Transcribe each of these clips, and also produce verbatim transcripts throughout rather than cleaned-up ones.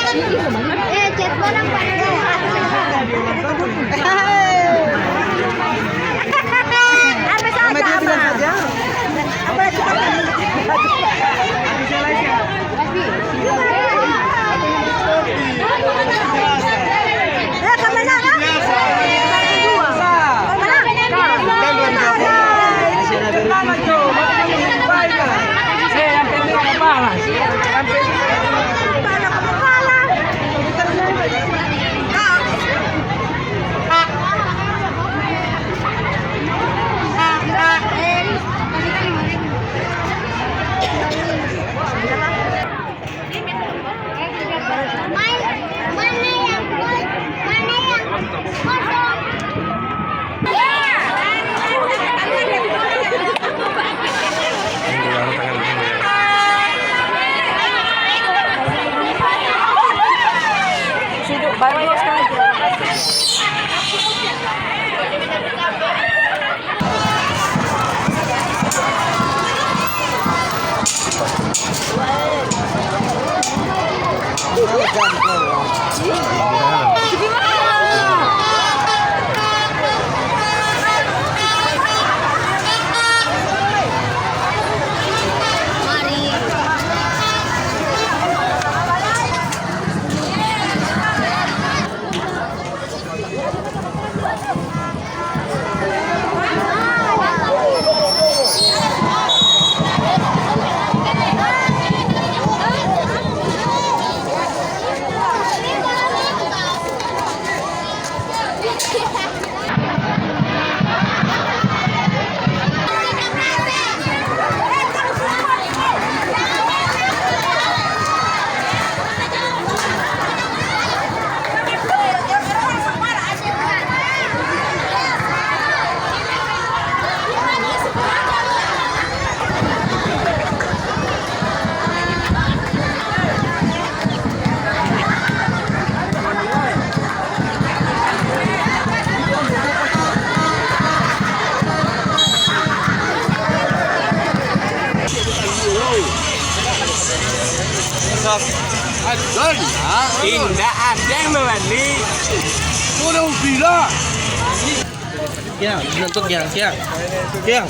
Eh, chat barang, Pak. Apa sama? Indak ada yang mawali. Udah bilang. Kiang, di sinan tu, Kiang, Kiang. Kiang.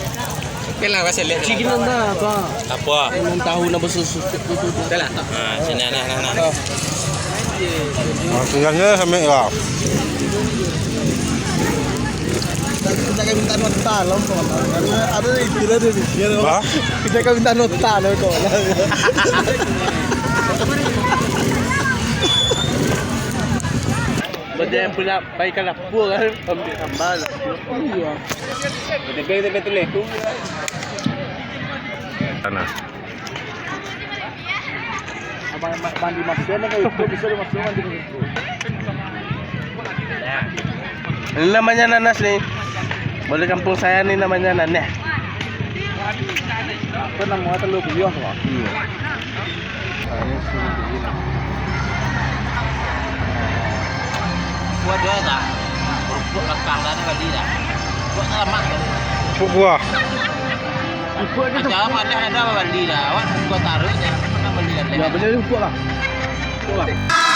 Oke lah, kasih lihat. Cikin anda apa? Apa? Nan tahu nak basusu tu tu. Oke lah. Ha, sini, nah, nah, nah. Oh. Maksudnya sampai lah. Kita kan minta nota lah, kawan. Ada di, ada di, ada di. Hah? Kita kan minta nota lah, kawan. Badan pula. Pai ka dapua kan, ambiak gambar. Iyo. Tapi, tapi tulis tu. Tanah. Abang ma-, mandi masuk ni, kalau itu bisa dia masuk mandi masuk. Ini namanya nanas ni. Boleh kampung saya ni namanya nanas. Apa nama telur beliau tu, Pak? Iya. Buat dua tak? Rumput belakang dah ada bali dah. Buat tak lama tu. Rumput buah. Rumput tu. Ada apa, ada, ada bali dah. Awak buat taruh je, apa nak bali dah. Ya, beli rumput lah. Rumput lah.